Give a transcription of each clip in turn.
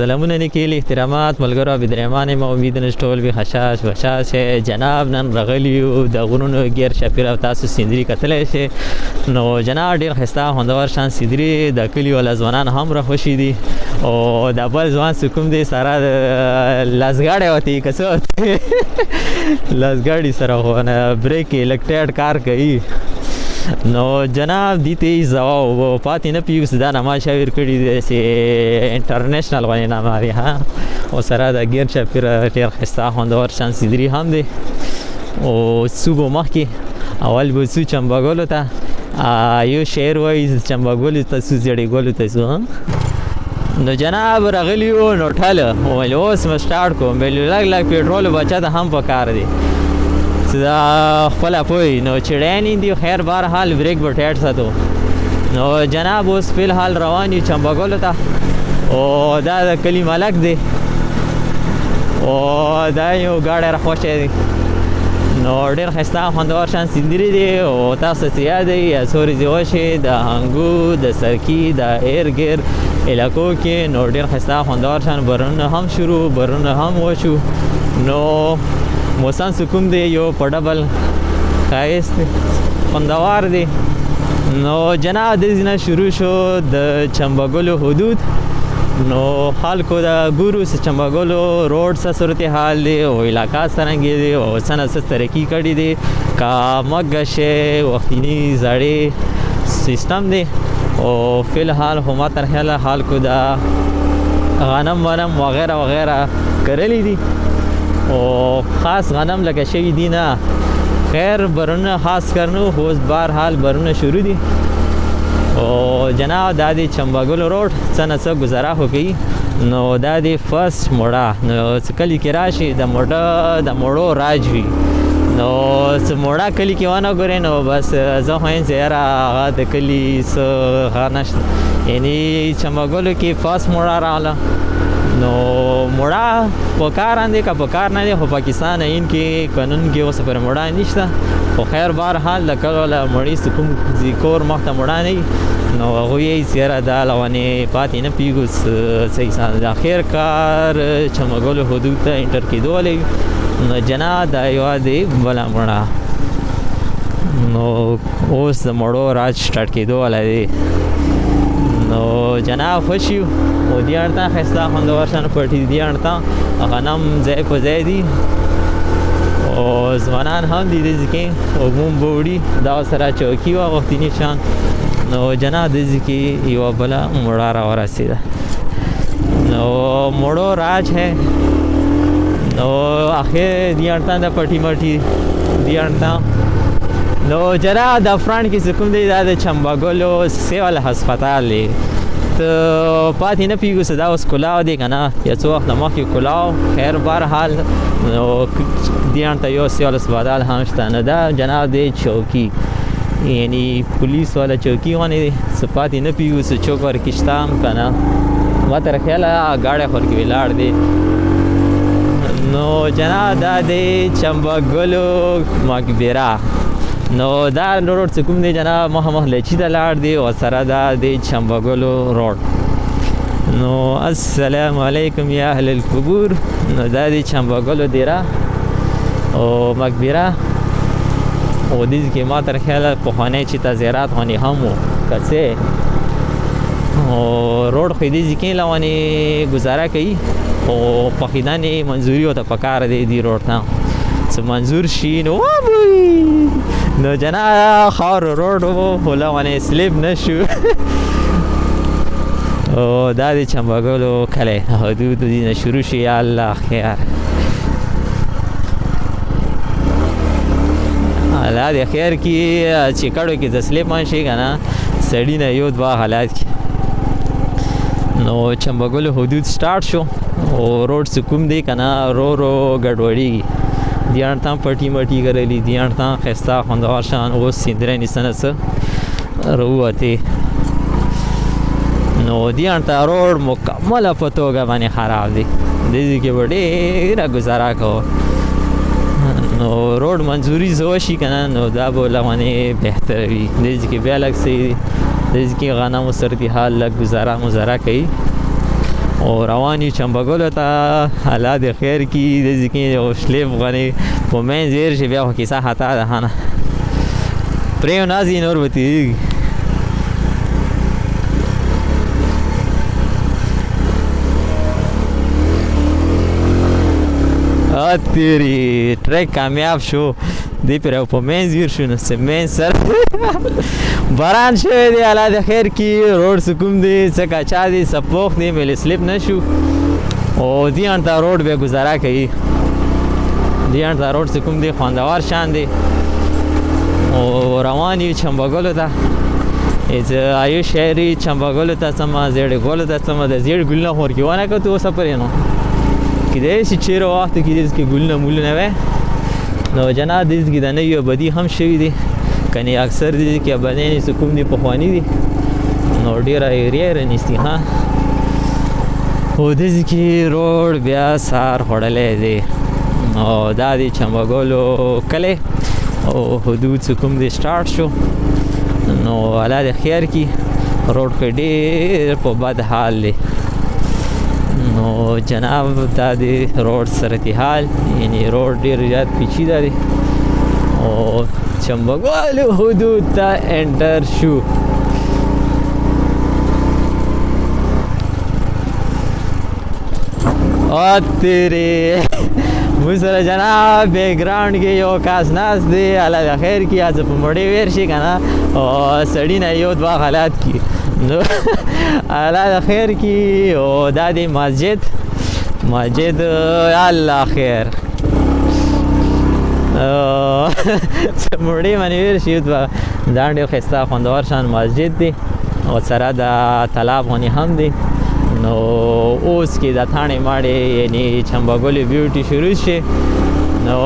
سلامونه نیکیل احترامات ملګرو عبدالرحمن ما امید نشټول به خشاش بشاش جناب نن رغلیو د غرونو غیر شپیر او تاسو سندري کتلی شئ. نو جناب ډیر ښایسته خوندور شان سندري د کلي والا ځوانان هم را خوشي دي او د بل ځوان څه کوم دی سره لاسګاډی وتی که څه لاسګاډي سره خو نه بریک یې لږ ټیټ کار کوي. نو جناب دي ته ځواب پاتې نه پیږي چې دا نما شاعر کړي دی چې انټرنیشنل غونې نامه دی ها او سره د ګیر چاپېره ډېر ښایسته خوندور شان سیدري هم دی. او څو به مخکې اول به څو چمبګلو ته یو شعر وایي، چمبګلو ته څو زړې ګلو ته څو. نو جناب راغلی وو نو ټل ویل اوس مې سټارټ کوم، ویل لږ لږ پیټرول بچت هم پکار دی چې دا خپله پوه نو چړیانې دي. خیر بهرحال بریک به ټیټ ساتو. نو جناب اوس فی الحال روان یو چمبګلو ته او دا د کلي ملک دی او دا یو ګاډی راخوښی دی. نو ډېر ښایسته خوندور شان سندرې دي او تاسو ته یاد وي یا څو ورځې وشي د هنګو د سرکي د ایرګر علاقو کې نو ډېر ښایسته خوندور شان برونه هم شروع برونه هم وشو. نو موسم سکون دی یو په ډبل ښایست خوندور دی. نو جناب د ځینه شروع شو د چمبګلو حدود. نو خلکو دا ګورو چې چمبګلو روډ څه صورتحال دی او علاقه څرنګه دی او څه نه څه ترقي کړې دی، که مګه شی وختیني زړې سیستم دی. او فی الحال خو ما تر خیاله خلکو دا غنم ونم وغیره وغیره کرلي دي او خاص غنم لکه شوي دي نه، خیر برونه خاص کرنو خو اوس بهرحال برونه شروع دي. او جناب دا دی چمبګلو روډ څه نه څه ګزاره خو کوي. نو دا دی فرست موړه، نو څه کلي کې راشي د موړه د موړو راج وي. نو څه موړه کلي کې ونه ګورې نو بس زه خو یم چې یاره هغه د کلي څه هغه نشته، یعنی چمبګلو کې فرست موړه راغله. نو موړه په کار باندې که په کار نه دی خو پاکستان عین کې قانون کې اوس پرې موړه نشته. خو خیر بهرحال د کلو له مړې څه کوم کور مخته موړه نه وي نو هغوی یې چې یاره دا لونې پاتې نه پیږو څه حساب دی. اخر کار چمګلو حدود ته انټر کېدو ولی. نو جنا دا یوه دی بله مړه. نو اوس د مړو راج سټارټ کېدو والی دی. نو جناب خوښ یو او دې اړته ښایسته خوندور شان پټي دي، اړته غنم ځای په ځای دي او ځوانان هم دي دې ځای کې او مونږ به وړي دا سره چوکي وه وختیني شان. نو جناب دې ځای کې یوه بله مړه راورسېده. نو مړو راج ہے. نو اخر دې اړته د پټي مټي دې اړته. نو جرا د فرانټ کې څه کوم دی دا د چمبګلو سیول هسپتال دی. ته پاتې نه پیږو څه دا اوس کلاو دی که نه یا څو وخت مخکې کلاو. خیر بهرحال نو دې اړ ته یو سیول هسپتال هم شته. نو دا جناب دی چوکي یعنی پولیس والا چوکي غونې دی، څه پاتې نه پیږو څه چوک ورکې شته هم که نه. ما تر خیاله ګاډی خو ورکې ولاړ دی. نو جناب دا دی چمبګلو مقبره. نو دا روډ څه کوم دی جناب مخامخ لچي ته لاړ دی او سره دا دی چمبګلو روډ. نو السلام علیکم یا اهل القبور. نو دا دی چمبګلو دیره او مقبره. او دې کې ما تر خیاله پخوانی چې تزیرات غونې هم وو که څه. او روډ خو دې ځای کې لونې ګزاره کوي خو پخیدانې منظوري ورته پکار دی دې روډ ته څه منظور شي. نو نو جنا خاور روډ و خو لونې سلیپ نه شو. او دا دی چمبګلو کلی حدود دې نه شروع شي. یا الله خیر، الله دې خیر کړي چې کړو کې د سلیپ مان شي که نه سړي نه یو دوه حالات کې. نو چمبګلو حدود سټارټ شو او روډ څه کوم دی که نه رو رو ګډوډېږي. دې اړ ته پټي مټي کرلي، دې اړ ته ښایسته خوندور شان اوس سندرې څه نه څه راووتې. نو دې اړ ته روډ مکمله په توګه باندې خراب دی، دې ځای کې به ډېره ګزاره کوو. نو روډ منظوري څه وشي که نه نو دا به لمنې بهتره وي. دې ځای کې بیا لږ څه دي، دې ځای کې غنمو صورتحال لږ ګزاره مزاره کوي. او روان یو چمبګلو ته. الله دې خیر کړي. داسې کې یو شلیف غنې په منځ هېر شي، بیا خو کیسه خطا ده. ها نه پرې نه ځي، نور به تېرېږي. تیری ټریک کامیاب شو. دی پر په منځ ویر شو، نو څه منځ سر باران شوی دی. الله دې خیر کړي. روډ سکون دی، څه کچا دی، څه پوخ دی، ملي سلیپ نه شو. او دی ته روډ به ګزاره کوي. دی ته روډ سکون دی، خوندور شان دی. او روان یو چمبګلو ته. آیو شهري چمبګلو ته ځم، زیړ ګلو ته ځم. د زیړ ګلونه خو ورکې ونه کتو اوسه پورې، نو کېدای شي چېرې وخت کې دې کې ګلونه مولونه وي. نو جناب دې کې د نویو ابدي هم شوي دي، کنې اکثر دې کې ابدۍ څه کوم دي پخواني دي، نو ډېره ایریا رانیستي. ها خو دې کې روډ بیا سار خوړلی دی. او دا دی چمبګلو کلی او حدود څه کوم دی سټارټ شو. نو الله دې خیر کړي. روډ خو ډېر په بد حال دی. نو جناب دا دی روډ صورتحال، یعنی روډ ډېر زیات پیچیده دی. او چمبګلو حدود ته انټر شو. او تیرې موږ سره جناب بیکګراوند کې یو کاس ناست دی. الله دې خیر کړي. هسې په مړې ویر شي که نه، او سړي نه یو دوه غلط کړي. نو الله دې خیر کړي. او دا دی مسجد، مسجد الله خیر مړې باندې ویر شي. دوه دا ډېر ښایسته خوندور شان مسجد دی، او سره د تالاب غونې هم دی. نو اوس کې د تاڼې ماړې یعنی چمبګلې بیوټي شروع شي. نو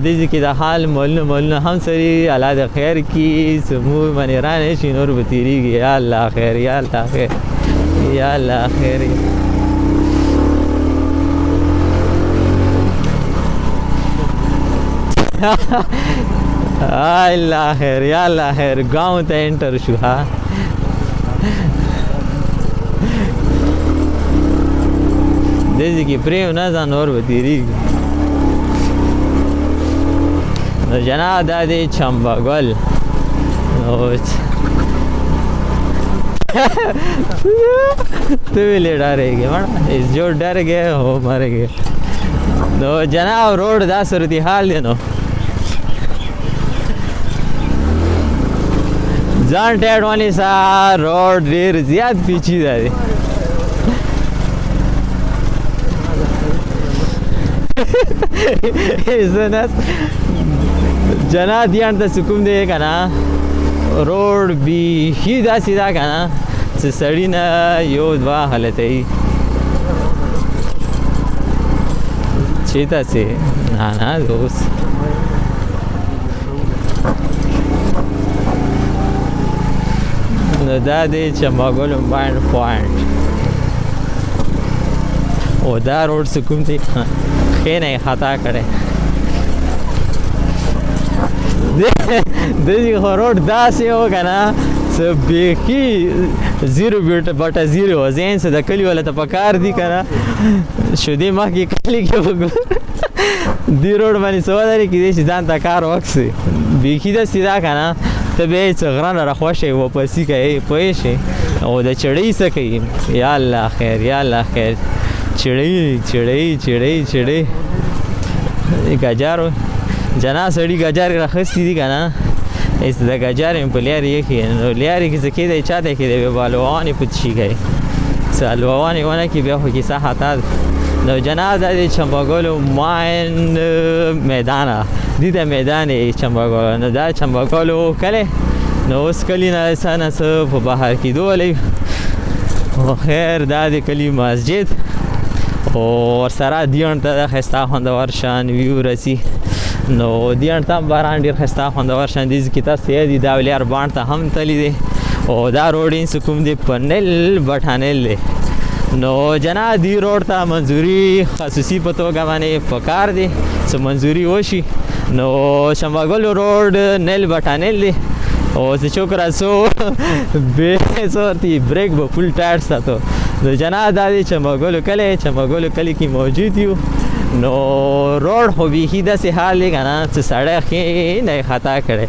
دې کې د حال مولونه مولونه هم سري. الله دې خیر کړي. څه موږ باندې رانه شي، نور به تېرېږي. یا الله خیر، یا الله خیر، یا الله خیر. الله خیر، یا الله خیر. گاؤں ته انټر شو. ها دې کې پرې نه ځان، نور به تېرېږي. نو جناب دا دی چمبګل. نو ته ویلې ډارېږې مړه، جو ډر گئے هو مر گئے. نو جناب روډ دا صورتحال دی. نو ځان ټیټ ونیسه، روډ ډېر زیات پیچیده دی. زنس جنا دیان ته سکون دی که نه، روډ بیخي داسې ده که نه چې سړي نه یو دوه غلطوي. چېرته څې؟ نه نه اوس نو دا دی چمبګلو ماین پوینټ. او دا روډ څه کوم دی، ښې نه یې خطا کړی. دې خو روډ داسې و که نه څه بیخي زیرو بټه زیرو و. ذهن څه د کلي والا ته پکار دي که نه، شودې مخکې کلي کې وګوره دې روډ باندې څه ودرې، کېدای شي ځان ته کار وکسي. بیخي داسې ده که نه، ته بیا یې څه غره نه راخوښی واپسي کوې، پوه شې. او د چړۍ څه کوي؟ یا الله خیر، یا الله خیر. چړۍ چړۍ چړۍ چړۍ ګجارو جنا سړي ګجار راخیستي دي که نه. هېڅ د ګجار مې په لیارې ایښي، نو لیارې کې څه کېدی چاته کېدی، بیا به الوانې پټ شي کوي، څه الوانې ونه کړي بیا خو کیسه خطا ده. نو جناب دا دی چمبګلو ماین میدان، دې ته میدان یې چمبګلو. نو دا چمبګلو کلی، نو اوس کلي نه څه نه څه په بهر کېدو ولې. خو خیر دا دی کلي مسجد، او ورسره دیڼ ته د ښایسته خوندور شان ویو رسي. نو دیڼ ته هم باران ډېر ښایسته خوندور شان دی. ځکه تاسو یې دي دا ولیار باڼ ته هم تللی دی. او دا روډ یې څه کوم دی په نیل بټانیل دی. نو جناب دی روډ ته منظوري خصوصي په توګه باندې پکار دی چې منظوري وشي. نو چمبګل روډ نیل بټانیل دی. او چې څوک راسو بې څه ورته بریک به فول ټایر ساتو. نو جناب دا دی چمبګلو کلی، چمبګلو کلی کې موجود یو. نو روډ خو بیخي داسې حال دی که نه چې سړی ښې نه خطا کړی.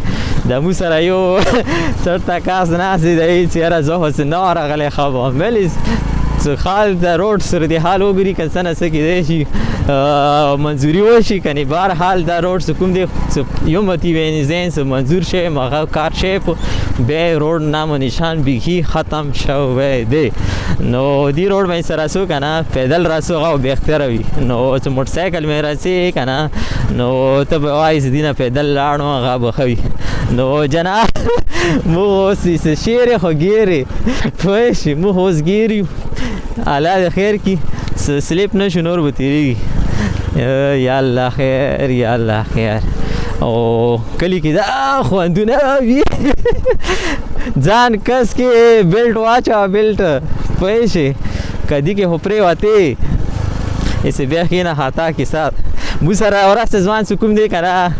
د مو سره یو چېرته کاس ناست دی چې یاره زه خو څه نه وه راغلی، ښه به بلې څه خال د روډ صورتحال وګوري که څه نه څه کېدای شي منظوري وشي کنې. بهرحال دا روډ څه کوم دی یو متي ویني ذهن څه منظور شي هغه کار شي، بیا روډ نام و نشان بیخي ختم شوی دی. نو دی روډ باندې سره راسو که نه پیدل راسو هغه بهتره وي. نو چې موټرسایکل مې راسي که نه نو ته به وایې چې دینه پیدل لاړو هغه به ښه وي. نو جناب موږ اوس څه شیرې خو ګیرې پوه شي، موږ اوس ګیر یو، الله دې خیر کړي، سلیپ نه شو نور به تېرېږي. یا الله خیر، یا الله خیر. او کلي کې دا خوندونه وي، ځان کس کې بیلټ واچوه، بیلټ پوه شي کدي کې خو پرېوتې هسې بیا کښېنه خطا کې سات. موږ سره ورسته ځوان څه کوم دی که نه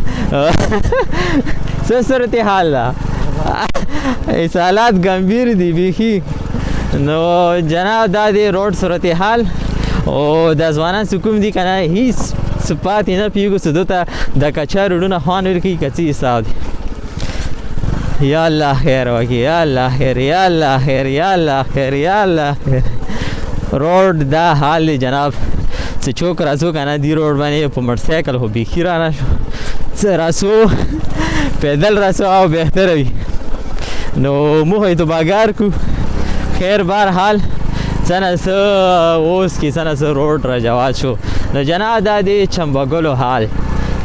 څه صورتحال ده، حالات ګمبیر دي بیخي. نو جناب دا دی روډ صورتحال او دا ځوانان څه کوم دي که نه هیڅ څه پاتې نه پیږو، څه دوی ته د کچا روډونه خوان ورکوي که څه حساب دی. یا الله خیر وکړي، یا الله خیر، یا الله خیر، یا الله خیر، یا الله خیر. روډ دا حال دی جناب چې چوک راسو که نه دی روډ باندې په موټرسایکل خو بیخي رانه شو، څه راسو پیدل راسو او بهتره وي. نو موږ یې توباګار کو. خیر بهرحال څه نه څه اوس کې څه نه څه روډ را جواز شو. نو جناب دا دی چمبګلو حال،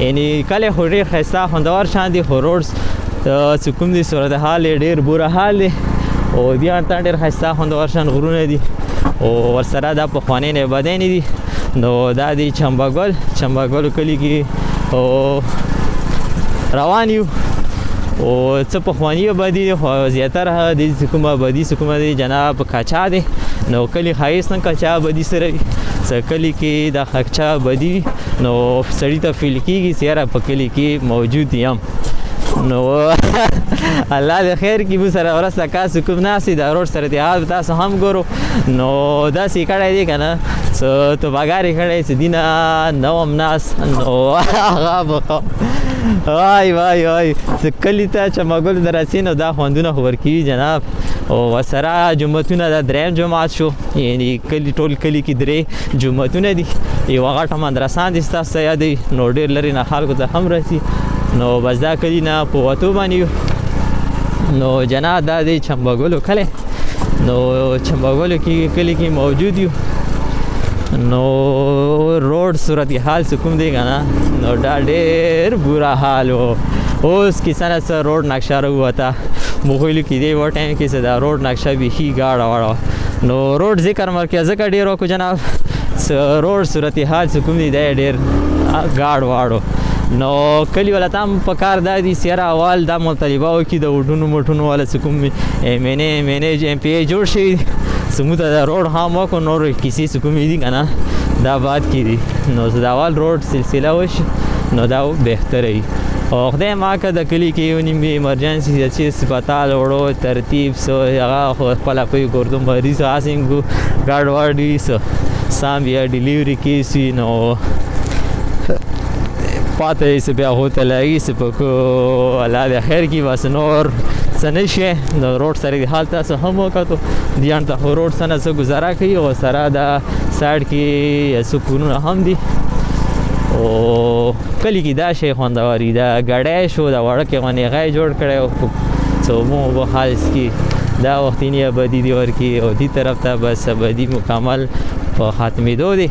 یعنی کلی خو ډېر ښایسته خوندور شان دی، خو روډ چې کوم دی صورتحال یې ډېر بوره حال دی. او دی ته ډېر ښایسته خوندور شان غرونه دي او ورسره دا پخوانۍ آبادۍ دي. نو دا دی چمبګل، چمبګلو کلي کې او روان یو. او څه پخواني آبادي دي، خو زیاتره د څه کومه آبادي څه کومه دی جناب کچا دی. نو کلي ښایست نه کچا آبادي سره وي، څه کلي کې د کچا آبادي وي نو سړي ته فیل کېږي چې یاره په کلي کې موجود یم. نو الله دې خیر کړي. موږ سره ورسته کاس کوم ناست دا روډ سره دی حال تاسو هم ګورو. نو داسې کړی دی که نه څه توباګارې کړی چې دینه نه وم ناست. نو هغه به وای وای وای چې کلي ته چمګل ته راسي نو دا خوندونه خو ورکوي جناب. او ورسره جوماتونه، دا دریم جومات شو، یعنی کلي ټول کلي کې درې جوماتونه دي. یوه غټه مدرسه دي ستاسو ته یادوي، نو ډېر لرې نه خلکو ته هم رسي. نو بس دا کلي نه په وتو باندې یو. نو جناب دا دی چمبګلو کلی، نو چمبګلو کې کلي کې موجود یو. نو روډ صورتحال څه کوم دی که نه نو دا ډېر بوره حال و. اوس کې څه نه څه روډ نقشه راووته، موږ ویلو کې دی یوه ټایم کې څه دا روډ نقشه بیخي ګاډه واړه وه. نو روډ ذکر مرکه ځکه ډېر وکړو جناب، څه روډ صورتحال څه کوم دی دی ډېر ګاډ واړو. نو کلي والا ته هم په کار دا دي چې یاره اول دا مطالبه وکړي د ووټونو موټونو والا څه کوم ایم این ای، ایم این ای، ایم پي ای جوړ شوي دي، څه موږ ته دا روډ هم وکړو، نور کیسې څه کومې دي که نه دا بعد کې دي. نو چې د اول روډ سلسله وشي نو دا بهتره وي. او خدای ما که د کلي کې یو نیم ایمرجنسي چې هسپتال وړو ترتیب څه هغه خو خپله پوی ګردو مریض هسې ګډ وډ وي، څه سم بیا ډیلیوري کیس وي، نو پاته یې څه بیا هوته لګي څه په کو الله دې خیر کړي. بس نور څه نه شي. نو روډ سره د حال تاسو هم وکتو، دیان ته خو روډ څه نه څه ګزاره کوي او سره دا سایډ کې څه کورونه هم دي. او کلي کې دا شی خوندوري دا ګړی شو، دا وړوکی غوندې غی جوړ کړی او څه مو به خالص کي دا وختینی ابادي دی ورکي. او دې طرف ته بس ابادي مکمل په ختمېدو دی.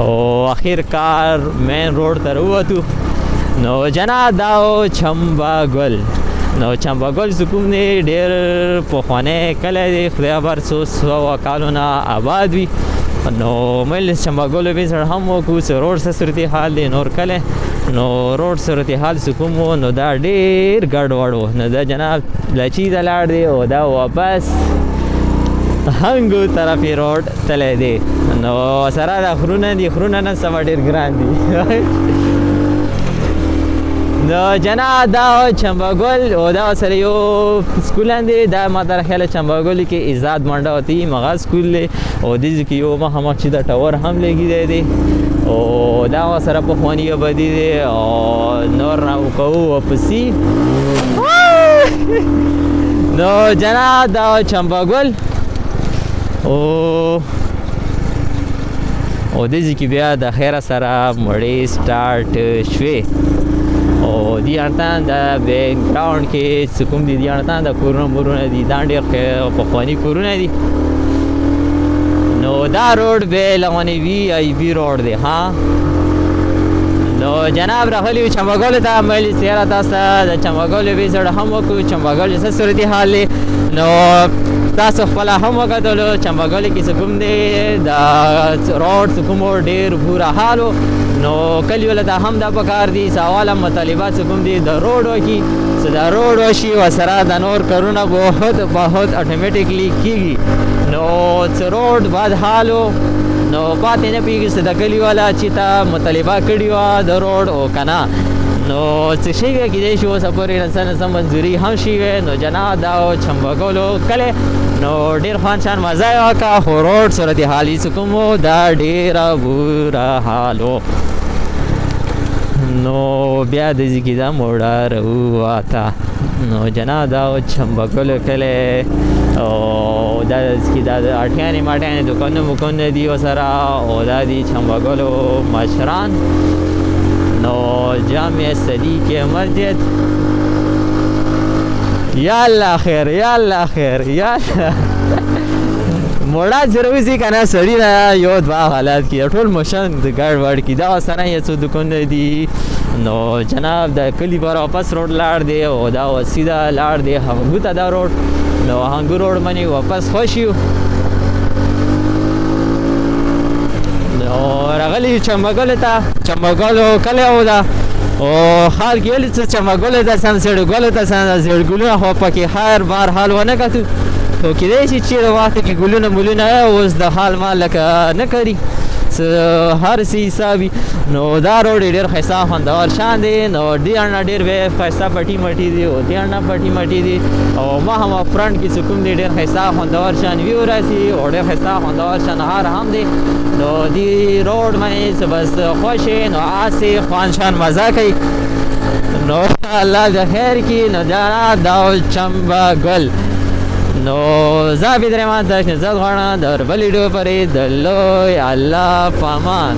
او اخر کار مین روډ ته راووتو. نو جناب دا و چمبا ګل. نو چمبا ګل چې کوم دی ډېر پخوانی کلی دی، خدای خبر څو سوه کالو نه آباد وي. نو مل چمبا ګلو به سره هم وکړو چې روډ څه صورتحال دی نور کلی. نو روډ صورتحال چې کوم و نو دا ډېر ګډوډ و. نو دا جناب لچي ته لاړ دی او دا واپس هنګو طرفې روډ تللی دی. نو سره دا غرونه دي، غرونه نن سبا ډېر ګران دي. نو جنا دا چمباګل او دا سره یو سکول دی، دا ما تر خیال چمباګل کې ازاد منډه ہوتی مغا سکول دی، او دې کې یو مخامخ چې دا ټاور هم لګی دی، او دا سره په خوانی آبادی دی، او نور را وکاو واپسی. نو جنا دا چمباګل او او دې کې بیا د خیره سره مړې سٹارټ شوې. او دی ارتان د بیک ګراوند کې څه کوم دي، دی ارتان د کورونه مورونه دي، دا ډېر پخواني کورونه دي. نو دا روډ به لغونی وی آی بی روډ دی. ها نو جناب راغلی چمباګل ته، ملي سیاره تاسو د چمباګل به سره هم وکړو چمباګل څه صورتحال دی. نو تاسو خپل هم وکتلو چمباګل کې څه کوم دی د روډ څه کوم ډېر بورا حالو. نو کلیواله ته هم دا پکار دي سواله مطالبه څه کوم دي د روډ وکي، څه د روډ وشي وسره د نور کارونه بہت بہت اتوماتیکلی کیږي. نو څه روډ بد حالو، نو پاتې نه پیږي چې د کلیواله چې تا مطالبه کړې وه د روډ او که نه. نو څه شی وی کېدای شي اوسه پورې انسان سم منظوري هم شي وی. نو جنا دا چمبګولو کلی نو ډېر خوان شان مزه یې وکړه، خو روډ صورتحال یې څه کوم و دا ډېره بوره حال و. نو بیا د ځکې دا موړه راووته. نو جنا دا چمبګولو کلی او دا ځکې دا د اټیانې ماټیانې دوکانونه موکانونه دي ورسره، او دا دي چمبګولو مشران. نو جامع صدیق مسجد، یا الله خیر یا الله خیر یا الله. موړه چې راوځي که نه سړي نه یو دوه حالات کې ټول مشن د ګډوډ کړي. دا سره یې څو دوکانونه دي. نو جناب د کلي پر واپس روډ لاړ دی، او دا سیده لاړ دی هنګو ته دا روډ. نو هنګو روډ باندې واپس خوښ یو. نو راغلی چمبګلو ته، چمبګلو کلی و دا او ښار کې ولې څه چمبګلو ته سم زیړګلو ته سم زیړګلونه خو پکې خیر بهر حال ونه کتو. خو کېدای شي چې د وخت کې ګلونه ملونه اوس د حال مال لکه نه کوي، څه هر څه حساب وي. نو دا روډ یې ډېر ښایسته خوندور شان دی. نو دې اړ نه ډېر به ښایسته پټي مټي دي، او دې اړ نه پټي مټي دي، او ما هم فرنټ کې څه کوم دی ډېر ښایسته خوندور شان ویو راسي، او ډېر ښایسته خوندور شان هار هم دی. نو دې روډ باندې څه بس خوښ یې، نو هسې خوان شان مزه کوي. نو الله د خیر کړي. نو دا دا چمبه ګل. نو زه عبدالرحمن تاسو نه زه غواړم د بل ویډیو پورې د لوی الله پامان.